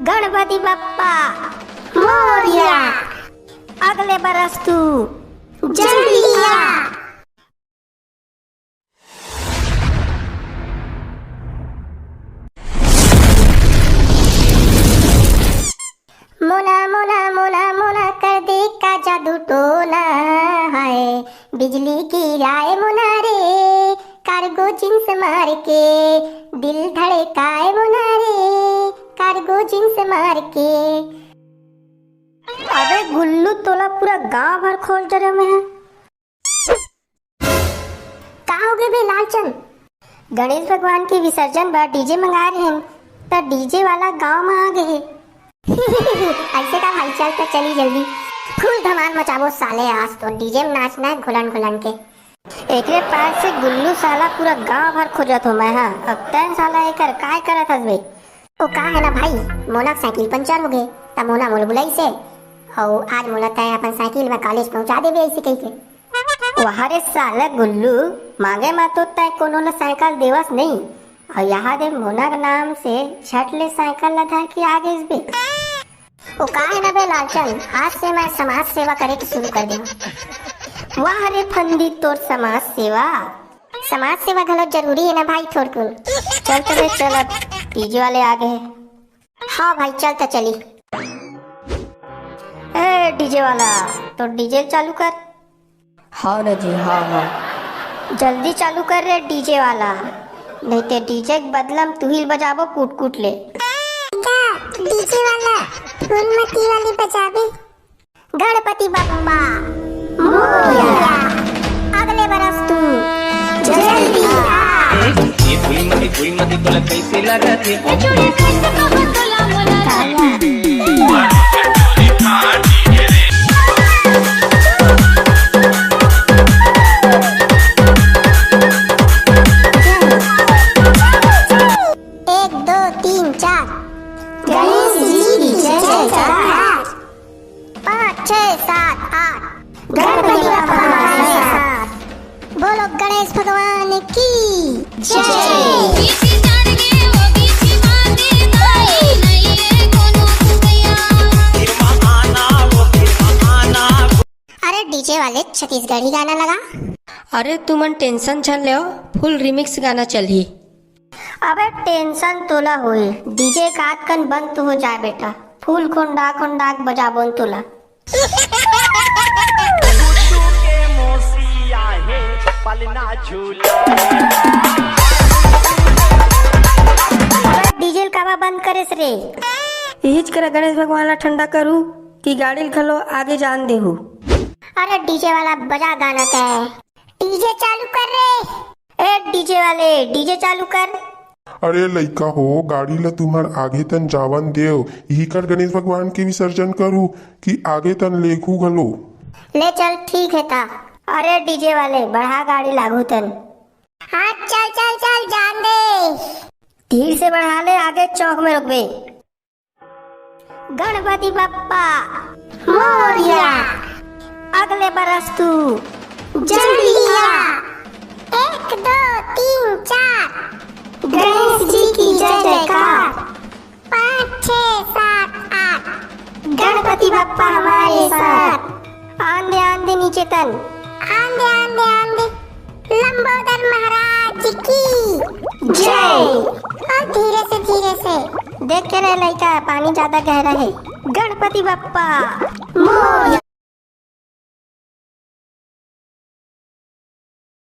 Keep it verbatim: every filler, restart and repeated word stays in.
गणपति बप्पा मोरया। अगले बरस तू जल्दी आ। मोना मोना मोना मोना कर दे का जादू टोना है, बिजली गिराए मोना रे, कार्गो जींस मार के दिल धड़काए मोना रे, कार्गो जींस मार के। अबे गुल्लू, तोला पूरा गांव भर खोज डरे में है। का हो गे बे लालचंद? गणेश भगवान के विसर्जन बर डीजे मंगाए रहेन, त डीजे वाला गांव म आ गे हे। अइसे का भाई, चल त चली जल्दी, फुल धमाल मचाबो साले, आज तो डीजे में नाचना है घुलन घुलन के। एकरे पास से गुल्लू साला पूरा गांव भर खोजत हो मैं, हाँ। अब तैं साला एकर काय करत हस बे? ओ का है ना भाई, मोना के साइकिल पंचर हो गे, त मोना मोला बुलाइस हे, अउ आज मोला तैं अपन साइकिल में कॉलेज पहुंचा देबे अइसे कहिके। वाह रे साला गुल्लू, मांगे मा तो तैं कोनो ल साइकिल देवस नहीं, अउ यहाँ दे मोना के नाम से झट ले साइकिल ला धर के आ गेस बे। ओ का है ना बे लालचंद, आज से मैं समाज सेवा करे के शुरू कर देहूँ। वाह रे फंदी, तोर समाज सेवा। समाज सेवा घलो जरूरी है ना भाई थोड़कुन। चल चले चल, अब डीजे वाले आ गे हे। हाँ भाई, चल त चली। ए डीजे वाला, तो डीजे चालू कर। हाँ ना जी, हाँ, हाँ। जल्दी चालू कर रे डीजे वाला, नहीं ते डीजे के बदला म तुहिल बजाबो कूट कूट ले। का डीजे वाला फूलमती वाली बजाबे? गणपति बप्पा मोरया। अगले बरस तू जल्दी आ। ये फूलमती, फूलमती तोला कैसे लागत हे? एक, दो, तीन, चार। गणेश जी की जय जयकार। पाँच, छः, सात, आठ। गणपति बप्पा हमारे साथ। बोलो गणेश भगवान की जय। अरे डीजे वाले, छत्तीसगढ़ी गाना लगा। अरे तुमन टेंशन झन लेव, फुल रिमिक्स गाना चलही। अबे टेंशन तोला होए, डीजे का आतकन बंद तो हो जाए बेटा, फुल खोंडा खोंडा के बजाबोन तोला। डीजे ल काबर बंद करेस रे? इहिच करा गणेश भगवान ला ठंडा करू कि गाड़ी ल घलो आगे जान देहू। अरे डीजे वाला बजा गाना तैं। डीजे चालू कर रे। ए डीजे वाले, डीजे चालू कर। अरे लइका हो, गाड़ी ल तुमन आगे तन जावन देव, इही कर गणेश भगवान के विसर्जन करू कि आगे तन लेगहू घलो। ले चल, ठीक हे ता। अरे डीजे वाले, बढ़ा गाड़ी ल आगू तन। हाँ चल चल चल, जान दे। धीर से बढ़ा ले, आगे चौक में रुकबे। गणपति बप्पा मोरया। अगले बरस तू जल्दी आ। एक, दो, तीन, चार। गणेश जी की जय जयकार। पाँच, छः, सात, आठ। गणपति बप्पा हमारे साथ। आन दे, आन दे नीचे तन। आन दे, आन दे, आन दे। लंबोदर महाराज की जय। और धीरे से, धीरे से। देख के रे लइका, पानी ज्यादा गहरा हे। गणपति बप्पा मोरया।